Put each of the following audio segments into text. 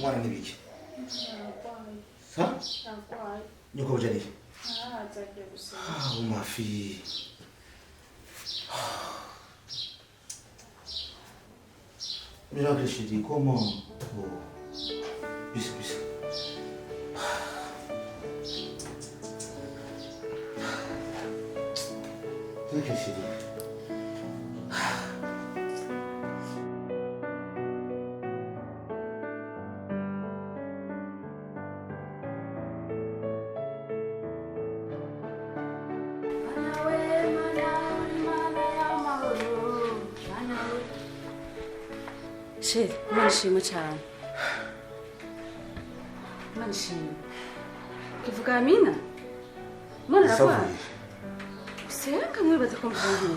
Umwana n'ibiki? Sa? Nyoko bujaniye. Ah, ma fille. Miracle chérie, comment? Oh. Bisous, bisous. Miracle chérie. Chéri, Imana ishimwe cyane. Imana ishimwe. Kivuga amina? Imana aragwaye. Gusenga mwibaza ko mvuye.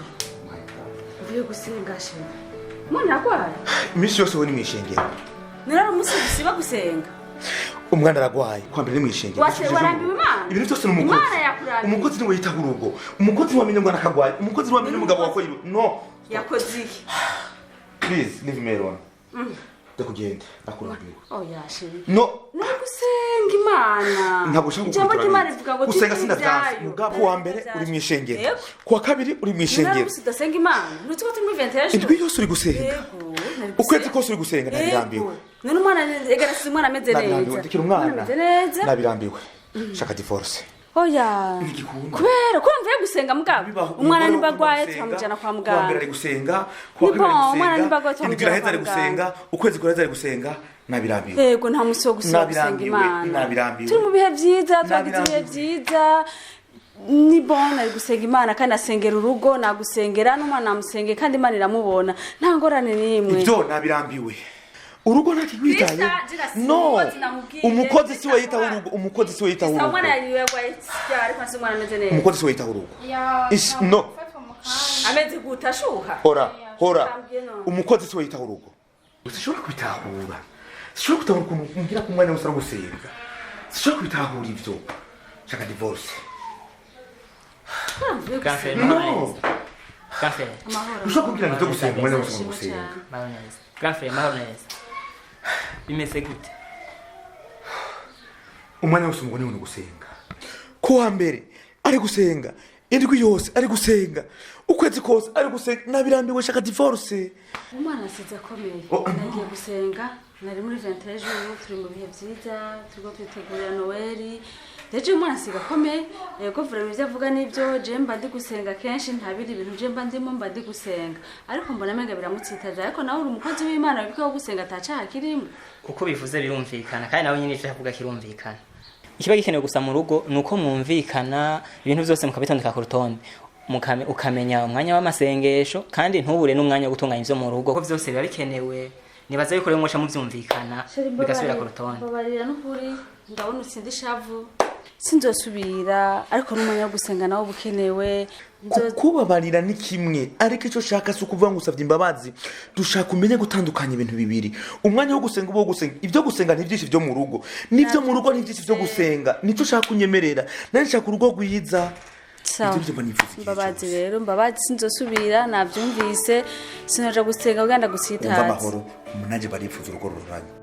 Mvuye gusenga chéri. Imana aragwaye. Iminsi yose wowe ni mwishengero. Nirara umunsi gusiba gusenga. Umwana aragwaye, kwa mbere ni mwishengero. Warambiwe Imana? Ibintu byose ni umukozi. Imana yakurambiwe. Umukozi niwe yitaho urugo. Umukozi niwe wamenye umwana akagwaye. Umukozi niwe wamenye umugabo wakoye. No. Yakoze iki? Please leave me alone. Ndakugenda, ndakurambiwe. Oya chéri. No. Nagusenga Imana. Ntabwo ushaka Ijambo ry'Imana rivuga ngo gusenga sindavyanse. Mugabo wa mbere uri mwishengero. Kuwa kabiri uri mwishengero. Naragusi udasenga Imana. Ntuzi ko turi muri 21 Indwi yose uri gusenga. Yego. Ukwezi kose uri gusenga nabirambiwe. None umwana ega nasize umwana ameze neza. Ndikira umwana. Ameze neza. Nabirambiwe. Shaka divorce. Oya. Kubera ko mvuye gusenga mugabo. Umwana nibagwaye tukamujana kwa muganga. Kuwa mbere ari gusenga, kuwa kabiri ari gusenga. Umwana nibagwaye tukamujana kwa muganga. Gusenga, ukwezi kuraheza ari gusenga, nabirambiwe. Yego nta musi wo gusenga Imana. Nabirambiwe. Turi mu bihe vyiza, twagize ibihe vyiza. Ni bon ari gusenga Imana kandi asengera urugo, nagusengera n'umwana namusenge kandi Imana iramubona. Nta ngorane n'imwe. Ibyo nabirambiwe. Urugo ntakigwitaye. No. Umukozi si we yitaho urugo, umukozi si we yitaho urugo. Umwana yagwaye ariko nsi umwana ameze neza. Umukozi si we yitaho urugo. No. Ameze gutashuha. Hora, hora. Umukozi si we yitaho urugo. Sishobora kubitahura. Sishobora gutahura ukuntu ngira ku mwanya wose gusenga. Sishobora kubitahura ivyo. Shaka divorce. No. Café. Ushobora kubwira ngo gusenga umwanya wose gusenga. Café, mahoro neza. Bimeze gute? Umwanya wose umugore ni gusenga. Kuwa mbere ari gusenga, indwi yose ari gusenga, ukwezi kose ari gusenga, nabirambiwe shaka divorce. Umwana asize akomeye. Nagiye gusenga, nari muri 21 jours, turi mu bihe vyiza, turiko twitegurira Noel. Deje umwana asiga akomeye, yego vraiment ivyo avuga nivyo, je mba ndi gusenga kenshi ntabiri ibintu je mba ndimo mba ndi gusenga. Ariko mbona menga biramutsitaza, ariko nawe uri umukozi w'Imana wibike wo gusenga atacaha kirimo. Kuko bivuze birumvikana kandi nawe nyine ivyo avuga kirumvikana. Ikiba gikenewe gusa mu rugo nuko mwumvikana ibintu byose mukabitondeka ku rutonde. Ukamenya umwanya w'amasengesho kandi ntubure n'umwanya wo gutunganya ivyo mu rugo. Kuko byose biba bikenewe. Nibaza yuko rero mwoca muvyumvikana bigasubira ku rutonde. Mbabarira n'ukuri ndabona utsinda ishavu. Sinzosubira ariko n'umwanya wo gusenga nawo bukenewe. Kubabarira ni kimwe ariko ico shaka si ukuvuga ngo usavye imbabazi. Dushaka umenye gutandukanya ibintu bibiri. Umwanya wo gusenga ubo gusenga, ivyo gusenga ntivyinshi vyo mu rugo, nivyo mu rugo ntivyinshi vyo gusenga. Nico shaka unyemerera. Nari nshaka urugo rwiza. Mbabazi rero, mbabazi sinzosubira navyumvise sinoja gusenga uganda gusitaza. Umva amahoro, umunanje barifuza urugo ruranye.